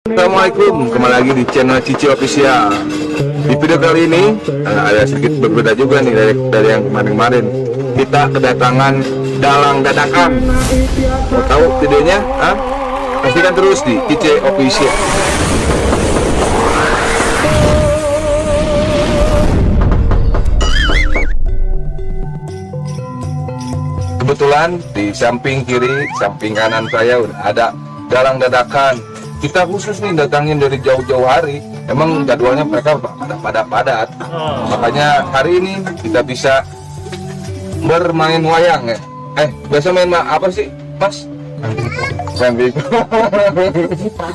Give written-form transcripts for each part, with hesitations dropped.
Assalamualaikum, kembali lagi di channel Cici Official. Di video kali ini ada sedikit berbeda juga nih dari yang kemarin-kemarin. Kita kedatangan dalang dadakan. Mau tahu videonya? Hah? Pastikan terus di Cici Official. Kebetulan di samping kiri, samping kanan saya udah ada dalang dadakan. Kita khusus nih datangin dari jauh-jauh hari. Emang jadwalnya mereka pada padat. Makanya hari ini kita bisa bermain wayang ya. Biasa main apa sih, Mas? Main.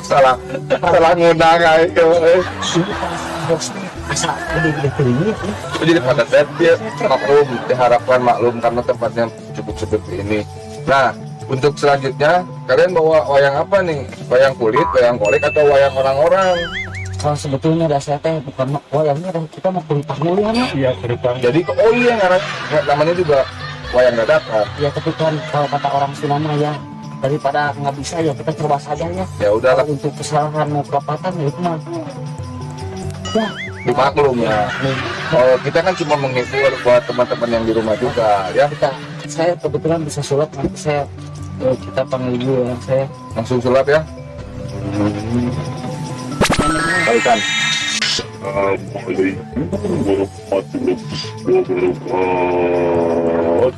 Salah, salah ngundang aja. Asa gede-gede teuing. Jadi padat banget ya. Maklum, diharapkan maklum karena tempatnya cukup seperti ini. Nah, untuk selanjutnya kalian bawa wayang apa nih? Wayang kulit, wayang golek, atau wayang orang-orang? Kalau sebetulnya dah saya teh bukan wayangnya dan kita mau kulit mulia mah. Iya, ke depan. Jadi, oh iya, namanya juga wayang dadakan. Ya, tapi kan kalau kata orang Sunda mah ya, daripada nggak bisa ya kita coba saja ya. Ya udahlah, Kalau untuk kesalahan mau kelepatan ya itu mah. Ya, dimaklum ya. Nih, Oh, kita kan cuma menghibur buat teman-teman yang di rumah juga ya. Kita saya kebetulan bisa sulap, nanti saya kita panggil dulu ya saya. Langsung sulap ya. Balikan. Assalamualaikum warahmatullahi wabarakatuh.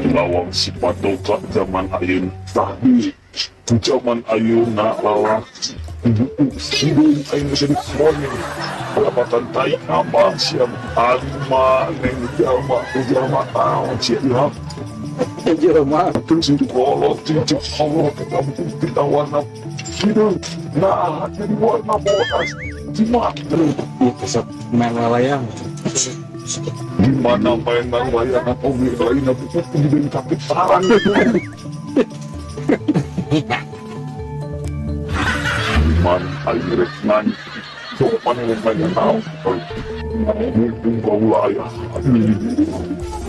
Lawang si padoka zaman ayeuna tadi, zaman ayeuna lalaki hidung aing geus dikoni perapatan tai abang siap alima neng jalma jalma naon sia ilham. Jelema. Terus itu kolot cincin Allah kita kita warna hidung, nah jadi warna bodas cuma Itu pesat main wayang. Gimana mainan layangan oge lainnya buku jadi kaki parang. Man aing rek nanya, sok maneh rek nanya naon? Mumpung kaula aya.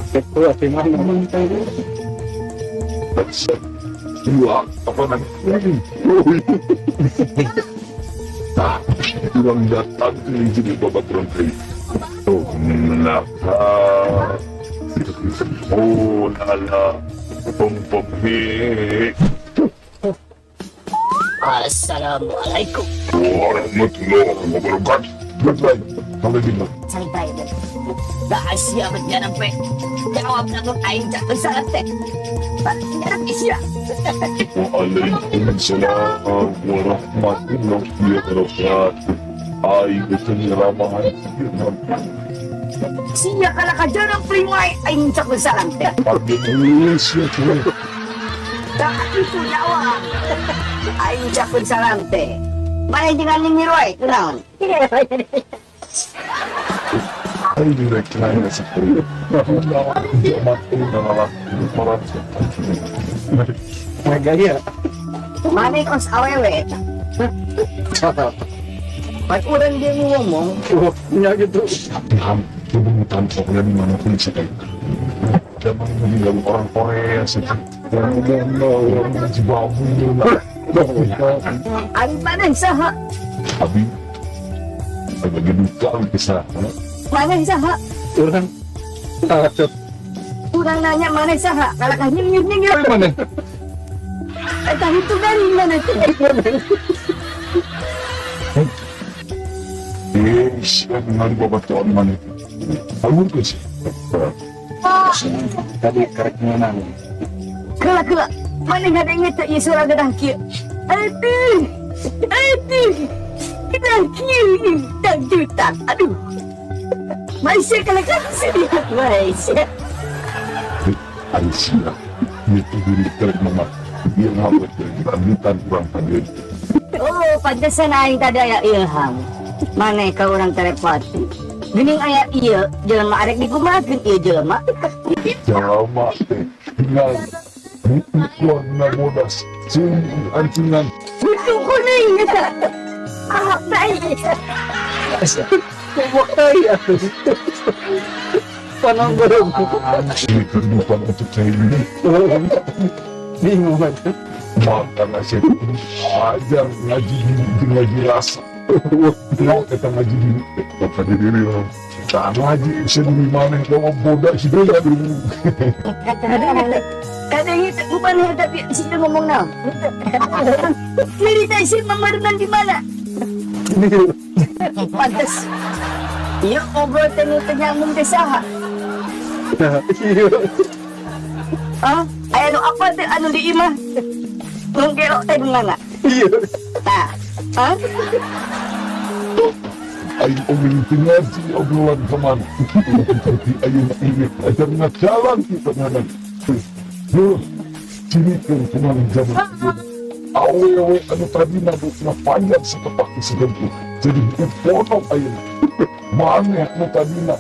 Itu hati mana? Dua apa nanya? Nah, urang datang ke jadi babaturan teh. Oh, naka. Oh, nala. Pom pom he. Assalamualaikum. Warahmatullahi wabarakatuh. Goodbye. Sampai jumpa. Santai deh. Rahasia berjalan pe. Jawab namun aing cak salah teh. Jarak isia. Waalaikumsalam warahmatullahi wabarakatuh. Aing geus ramahan. Sia kala ka jarang primay aing cak salam teh. Indonesia cuy. Tak itu jawab. Aing cak salam teh. Mana dengan nyengir wae kunaon? Aing rek nanya seperti zaman ini malah. Gaya. Mana kos awewe? Pas urang dia ngomong, Oh, ya gitu. Ilham, kebengitan pokoknya di mana pun bisa kayak zaman ini lagu orang Korea sih. Orang ngomong orang Zimbabwe. Ari mana saha? Abi lagi duka bisa. Mana saha? Orang takut. Urang nanya mana saha? Kalakah nyengir nyengir. Mana? Eta itu dari mana teh? Eh, siapa ngali babatuan mana itu? Alun ke sih. Tadi kerek menang. Kela kela, mana ngadenge teh ieu suara gedah kieu? Aduh. Aduh. Gedah kieu tak juta. Aduh. Malaysia kalau kan sini Malaysia. Aisyah, itu diri kerek mama. Dia ngawet dari rambutan kurang tadi. Oh, pantesan aing tadi aya ilham. Mana ka urang telepati. Geuning aya ieu jelema arek dikumahakeun ieu jelema. Jalma teh tinggal butuh warna bodas sungguh ancingan. Butuh kuning eta. Ah, tai. Tai atuh. Panang. Ini kehidupan untuk saya ini. Bingung aja. Makana saya ajar ngaji diri ngaji rasa. Mau kita ngaji diri, ngaji diri. Tak ngaji bisa di mana bawa bodak hidup ya dulu. Kadang itu bukan tapi situ ngomong naon. Cerita si memerenan di mana? Pantes. Iya obrol teh nu teu nyambung teh saha? Iya. Ah, aya nu apa teh anu di imah? Nu gelo teh nu mana? Iya. Tah. Hah? Aing oge teu ngaji obrolan kemana. Tapi aing ini ajar ngajalan kita nganan. Duh, cirikan kemana zaman itu. Awewe anu tadi nabukna panjang setepak segempu. Jadi ponok ayeuna. Maneh anu tadina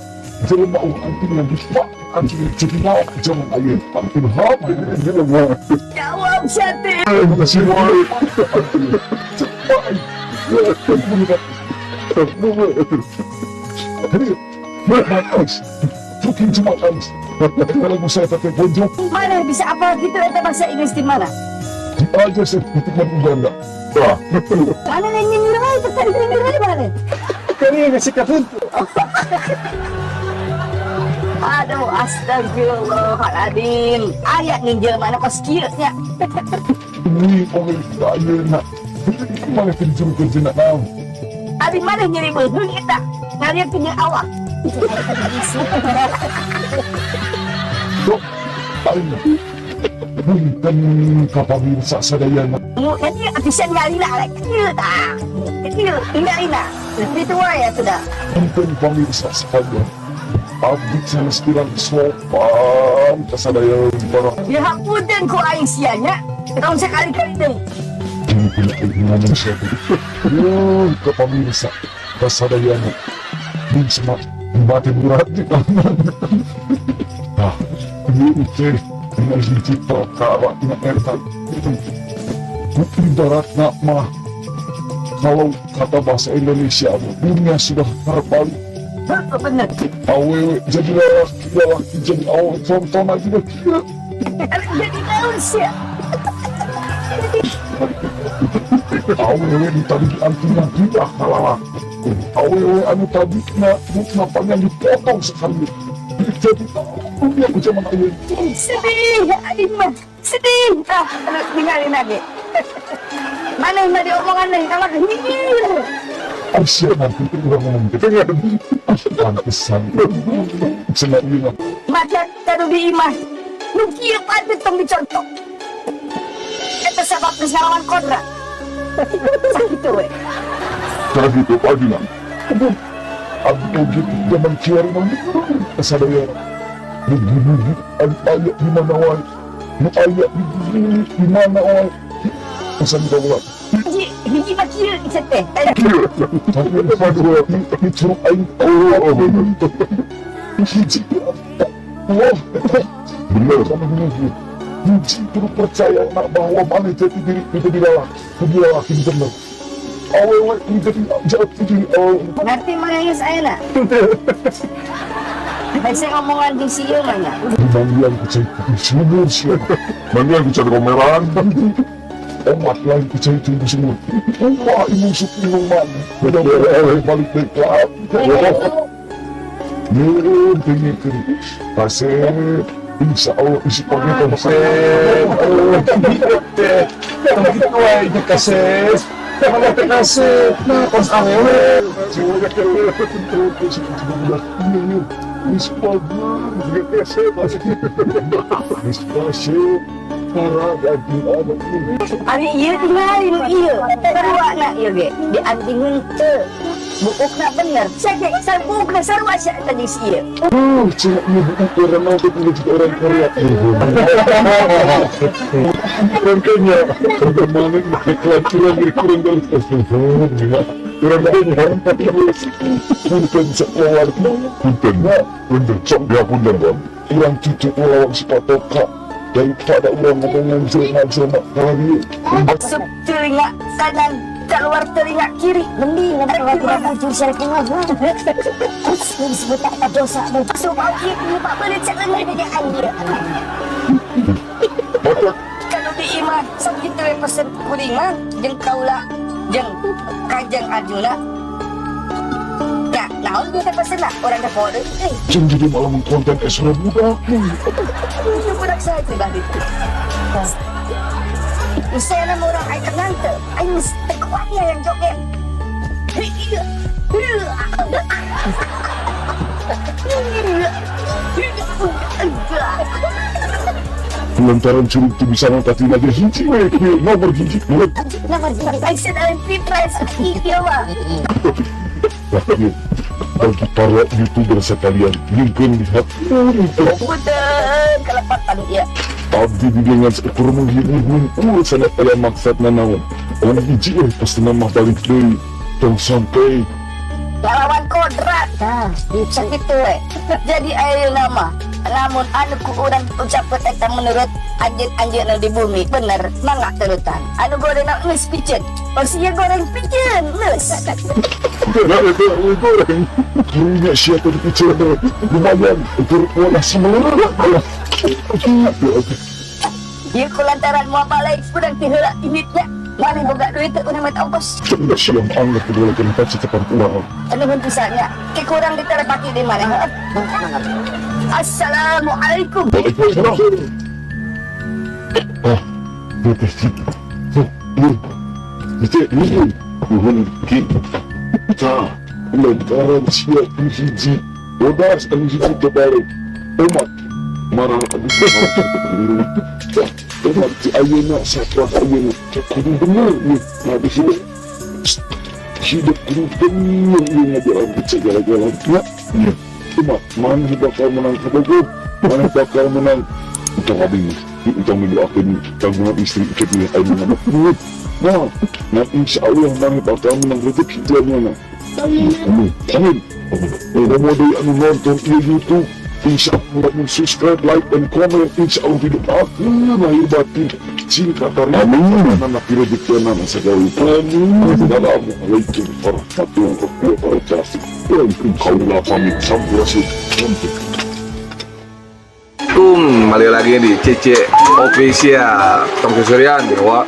jelema uh anting dipak anting jadi naon zaman ayeuna. Ilham jelema. Jawab sia teh. Masih wae. Cepat. Fucking cuma kalau saya pakai bojok. Mana bisa apa gitu eta bahasa Inggris di mana? Aja sih di Uganda. Nah, Mana yang nyindir wae teh tadi nyindir wae mana? Kali ngasih kahuntu. Aduh, astagfirullahaladzim. Aya nginjil mana kos kieu nya. Ini orang ayeuna. Mana kerja kerja nak tahu. Abi mana nyeri beuheung eta? Ngalieu punya awak. Dok, ayeuna. Punten ka pamirsa sadayana. Mu jadi atusan ngalina rek kieu tah. Kieu ngalina. Itu wae atuh da. Punten pamirsa sekalian. Abdi sanes kirang sopan ka sadayana para Ya hapunten ku aing sia nya. Tong sekali-kali deui. Ngomong siapa? Yo, ke pamirsa ka sadayana. Bin semak batin berat di kanan. Nah, ini teh dengan hiji perkara tina eta itu ibaratna mah kalau kata bahasa Indonesia dunia sudah terbalik. Heuh, bener. Awewe jadi lelaki, lelaki jadi awewe, contoh lagi deh. Jadi naon sia? Awewe nu tadi diantingan pindah ka lalaki. Awewe anu tadi na nampaknya dipotong sekali. Jadi dunia ku zaman ayeuna. Sedih, aing mah. Sedih. Tah, ningali lagi. Mana yang tadi omongan nih, kalau nyindir. Asyik nanti itu udah ngomong gitu kan. Pantesan. Cenah ieu mah. Maka kanu di imah. Nu kieu patut tong dicontoh. Eta sabab geus ngalaman kodra. Sakitu we. Cara gitu pagi mah. Abdi gitu zaman kieu mah kasadayana. Mugi-mugi anu aya di mana wae. Nu aya di mana wae. Pesan kaula. Hiji hiji mah kieu ieu teh. Tapi curug aing. Hiji wah, bener. Hiji kudu percaya nak bahwa mana jati diri itu di lalaki, di lalaki bener. Awewe ini jadi jati diri awewe. Ngerti mana geus ayeuna? Hese ngomongan jeung si ieu mah nya. Mandian ku cai sumur sih. Mandian ku cai komeran. Omat lain ku cai tunggu sumur. Wah, ini musuh minuman. Beda balik balik lagi. Nyuruh tinggikan. Kasih. Insya Allah isi pagi Kasep. Tong gitu wae nya kasep. Mana teh kasep. Nah, kos awewe. Ari ieu tinggal nu ieu. Sarua ieu ge. Diantingeun teu. Buukna bener. Sia ge buukna sarua sia eta jeung si ieu. Cina ini bukan orang mau jadi orang Korea. Orang Kenya. Bagaimana kelacuran dari kurang dari orang Kenya. Punten sekolah. Punten. Punten. Sok dia punten. Orang cucu lawang sepatoka. Daripada orang ngomongin jelema-jelema kalau dia. Masuk telinga kanan, keluar telinga kiri. Mending nanti kalau kurang bujur saya keluar. Disebut tak dosa. Masuk mau kiri, pak bener cek leungeun bejaan dia. Batak Kalau di imah mah sakitu we pesen kuring mah jeung kaula jeung Kanjeng Arjuna. Ya, naon dia teh pesenna? Urang teh poho deui euy. Jeung jadi malah mengkonten esra budak. Itu budak saya pribadi. Misalnya nama orang aing kenal teu, aing geus teu kuat ya yang joget. Iya. Lantaran curug teu bisa ngangkat lagi hiji we kieu nomor hiji. Nomor hiji aing sedang fitness ieu mah. Bagi bagi para youtuber sekalian mungkin lihat Punten kelepatan ieu. Abdi di dengan seukur menghibur hungkul sana aya maksudna naon. Anu hiji euy pasti mah balik deui. Tong sampai Lawan kodrat. Nah, sakitu we. Jadi ayeuna mah lamun anu ku urang ucapkeun eta menurut anjeun-anjeun di bumi bener mangga turutan. Anu gorengna geus piceun. Sia goreng piceun geus. Nah, itu goreng. Karunya sia tadi piceun lumayan ukur pola semeler. Ieu kulantaran moal balik urang ti heula inditnya. Maneh boga duit teu urang mah ongkos. Cenah sia anggap kedua tempat cetepan urang. Nuhun pisan nya. Ke kurang ditelepati di mana heuh. Assalamualaikum. Waalaikumsalam. Ah, teh oh, iya. Itu ini. Nuhun ki. Tah, lantaran sia anu hiji. Bodas anu hiji teu balik. Omat marah aduh. Omat ti ayeuna saprah ayeuna. Kudu bener nih habis hidup. Hidup kudu bener ieu ngajalan segala-galanya. Ya. Cuma mana bakal menang kabogoh, mana bakal menang. Utang abis, utang mendoakan tanggungan istri ikat dia aing anak. Nah, nah insya Allah mana bakal menang rezeki dia mana. Amin, amin. Komo deui anu nonton ieu YouTube, insya Allah lamun subscribe, like, dan komen, insya Allah didoakeun lahir batin. Cinta karena anak rezeki anak segala. Amin. Assalamualaikum warahmatullahi wabarakatuh. Kaula pamit sampurasun. Kembali lagi di CC Official Tong Kesurian Dewa.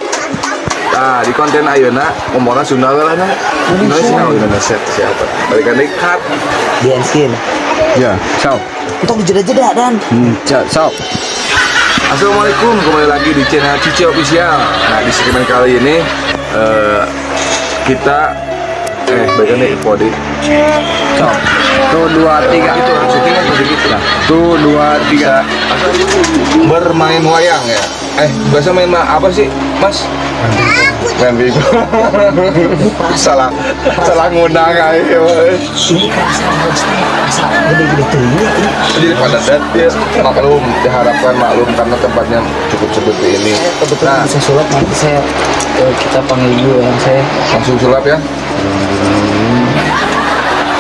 Nah, di konten ayeuna ngomongna Sunda we lah na. Indonesia oh, Indonesia siapa? Balikan deui cut. Di skin. Ya, sok. Untuk jeda-jeda dan. Sok. Assalamualaikum, kembali lagi di channel Cici Official. Nah, di segmen kali ini kita balikan deui podi. Sok. Tuh dua tiga. Gitu, syuting kan gitu. Tuh dua tiga. Bermain wayang ya. Bahasa main apa sih, Mas? Main bingo. Salah salah ngundang aja. Ini kerasa bos teh asa gede-gede teuing ini. Jadi pada saat ya maklum, diharapkan maklum karena tempatnya cukup seperti ini. Kebetulan Nah, bisa sulap nanti saya kita panggil dulu yang saya. Langsung sulap ya.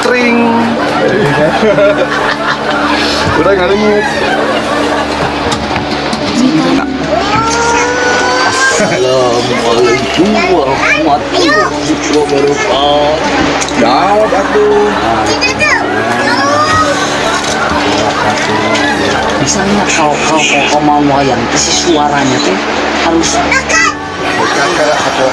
Tring. Udah ngalingit. Assalamualaikum warahmatullahi wabarakatuh. Jawab atuh. Bisa nggak kalau kalau kalau mau wayang teh si suaranya tuh harus Kakak atau